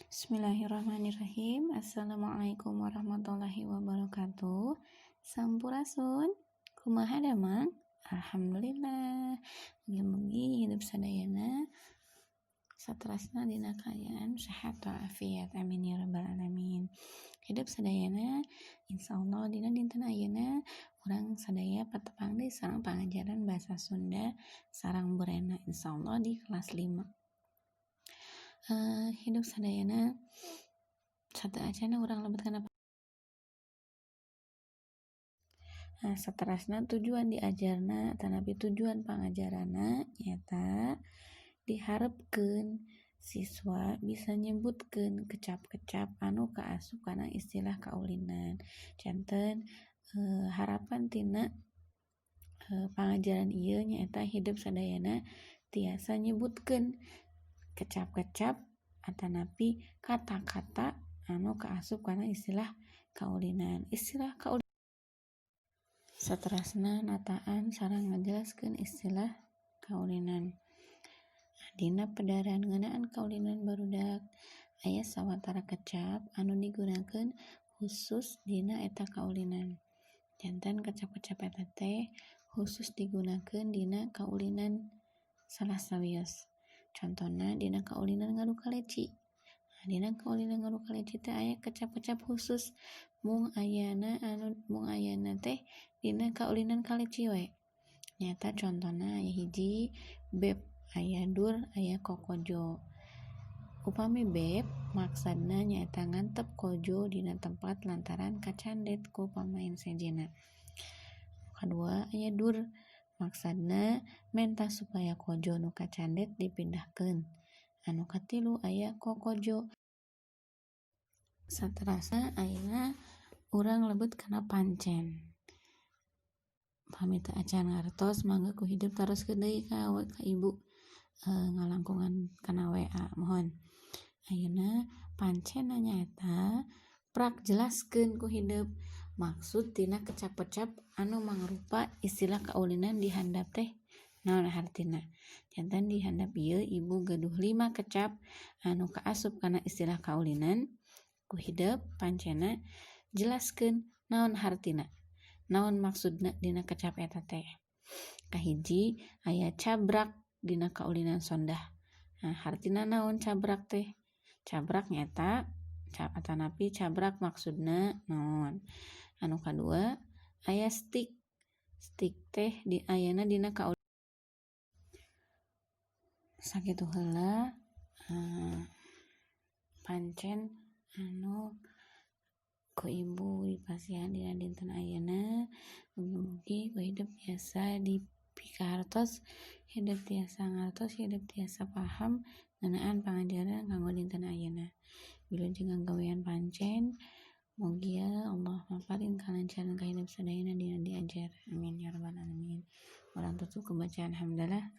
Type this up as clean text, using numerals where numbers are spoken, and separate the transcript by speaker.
Speaker 1: Bismillahirrahmanirrahim. Assalamualaikum warahmatullahi wabarakatuh. Sampurasun. Kumaha damang? Alhamdulillah. Mugi-mugi hidup sadayana saterasna dina kaayaan sehat walafiat. Amin ya rabbal alamin. Hidup sadayana, insyaallah dina dinten ayeuna urang sadaya patepang deui sareng pangajaran bahasa Sunda sareng Bu Rena, insyaallah di kelas 5. Hidup sadayana, sateuacanna urang lebet kana. Nah, saterasna tujuan diajarna tanapi tujuan pangajaranna nyaeta diharepkeun siswa bisa nyebutkeun kecap-kecap anu kaasup kana istilah kaulinan. Janten harapan tina pangajaran ieu nyaeta hidup sadayana tiasa nyebutkeun kecap-kecap atanapi kata-kata anu kaasup kana istilah kaulinan. Istilah kaulinan. Saterasna nataan sareng ngajelaskeun istilah kaulinan. Dina pedaran ngeunaan kaulinan barudak aya sawatara kecap anu digunakeun khusus dina eta kaulinan. Janten kecap-kecap eta teh khusus digunakeun dina kaulinan salah sawios. Contona dina kaulinan ngadu kaleci. Nah, dina kaulinan ngadu kaleci teh aya kecap-kecap khusus mung ayana anu mung ayana teh dina kaulinan kaleci we. Nyaeta contona aya hiji beb, aya dur, aya kokojo. Upami beb maksudna nyaeta ngantep kojo dina tempat lantaran kacandet ku pamain sejenna. Kadua aya dur, maksudna menta supaya kojo nu kacandet dipindahkeun. Anu katilu aya kokojo. Saterasna ayeuna urang lebet kana pancen. Pami teu acan ngartos, mangga ku hidup taroskeun deui ka ibu ngalangkungan kana WA, mohon. Ayeuna pancenna nyaeta prak jelaskeun ku hidup maksud tina kecap-kecap anu mangrupa istilah kaulinan di handap teh naon hartina. Janten di handap ieu ibu gaduh 5 kecap anu kaasup kana istilah kaulinan. Ku hidep pancena jelaskeun naon hartina, naon maksudna dina kecap eta teh. Kahiji aya cabrak dina kaulinan Sondah. Nah, hartina naon cabrak teh? Cabrak nyaeta cap atanapi cabrak maksudna naon? Anu kadua aya stik. Stik teh di ayana dina kaulinan. Sakitu heula pancen anu ku ibu dipasihan dina dinten ayeuna. Mugi-mugi ku hidup tiasa dipikahartos, hidup tiasa ngartos, hidup tiasa paham ngeunaan pangajaran kanggo dinten ayeuna. Wilujeng ngagawean pancen, mugia Allah maparin kalancaran ka hidup sadayana dina diajar. Amin ya rabbal alamin. Urang tutup ku bacaan hamdalah.